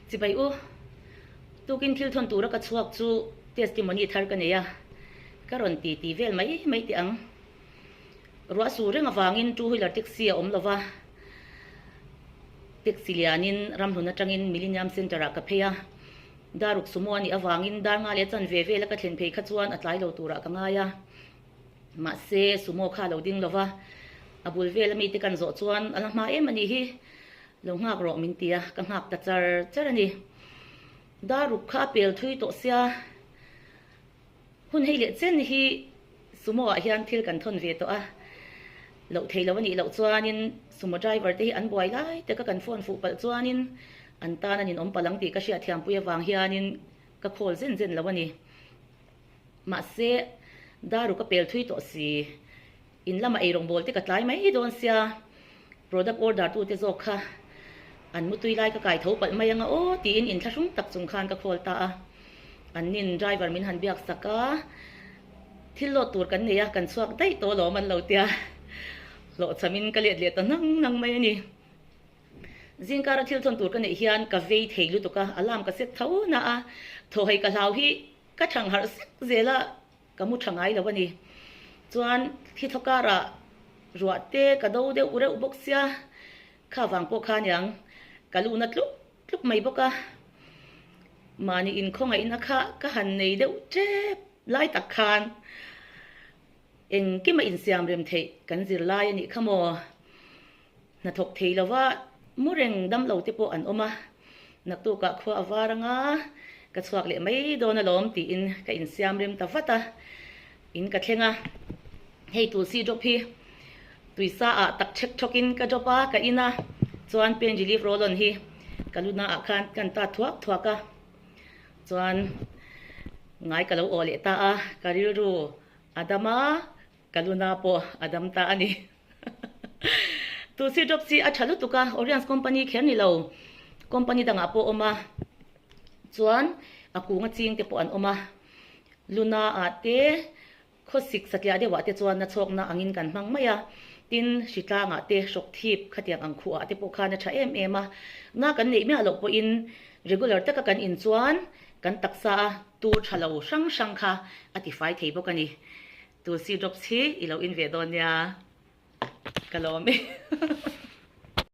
Chibai u, tukin thil thawn tura ka chhuak chu testimony thar ka nei a, ka rawn ti ti vel mai mai teh ang. Ruah su reng avangin two wheeler taxi a awm lova, taxi lianin ramhlun atangin Millennium Centre ah ka phei a, daruk sumo a nih avangin dar nga leh chanve vela ka thlen phei kha chuan a tlai lo turah ka ngai a. Mahse, sumo kha a lo ding lova, a bul vela mite kan zawh chuan a la hma em a nih hi. Lo nghak rawh min ti a, ka nghak ta char char a ni. Daruk kha a pel thui tawh sia, hun hei leh chen hi sumo ah hian thil kan thawn ve tawh a, loh thei lo a nih loh chuanin sumo driver te hi an buai lai taka kan phone fuh palh chuanin an tan an inawm palh ang tih ka hriatthiampui avang hianin ka call zen zen lo a ni. Mahse, daruk a pel thui tawh si. In lama ei rawngbâwl te ka tlai mai dawn sia, product order tute zawk kha an mutui lai ka kai tho palh mai anga aw tiin inthlahrung tak chung khan ka call ta a. An nin driver min han biak sak a, thil lawt tur kan nei a, kan chhuak daih tawh alawm an lo tia, hlawhchhamin ka let leh ta nang nang mai a ni. Zingkara thil thawn tur ka neih hian ka vei thei lutuk a, alarm ka set tho na a, thaw hei ka hlau hi ka thang harh sek zel a. Ka mu tha ngai lo a ni. Chuan thi thaw karah ruah te ka do deuh reuh bawk sia, kha vang pawh kha aniang ka luhna tluk tluk mai bawk a. Mahni inkhawngaihna kha ka han nei deuh tep lai tak khan engkima insiam rem theih kan zir lai a nih kha maw. Hnathawk thei lova mu reng dam lo te pawh an awm a, naktukah khua a var anga ka chhuak leh mai dawn alawm tiin ka insiam rem ta vat a, in ka thleng a, hei tulsi drop hi tuisa ah tak thek thawkin ka drop a, ka in a, chuan pain relief roll on hi ka luna ah khan kan ta thuak thuak a, chuan ngai ka lo awh leh ta a, ka rilru a dam a. Ka luna pawh a dam ta a ni. Tulsi drops hi a tha lutuk a, Oriens company kher ni lo, company dangah pawh a awm a, chuan a kunga ching te pawh an awm a. Luna ah te, khawsik satliah deuhah te chuan nachhawkna angin kan hmang mai a, tin hritlangah te hrawk thip khatiang ang khuhah te pawh khan a tha em em a. Na kan neih miah loh pawhin regular taka kan in chuan kan taksa a tur tha lo hrang hrang kha a tifai thei bawk a ni. Tulsi drops hi i lo in ve dawn nia ka lawm e.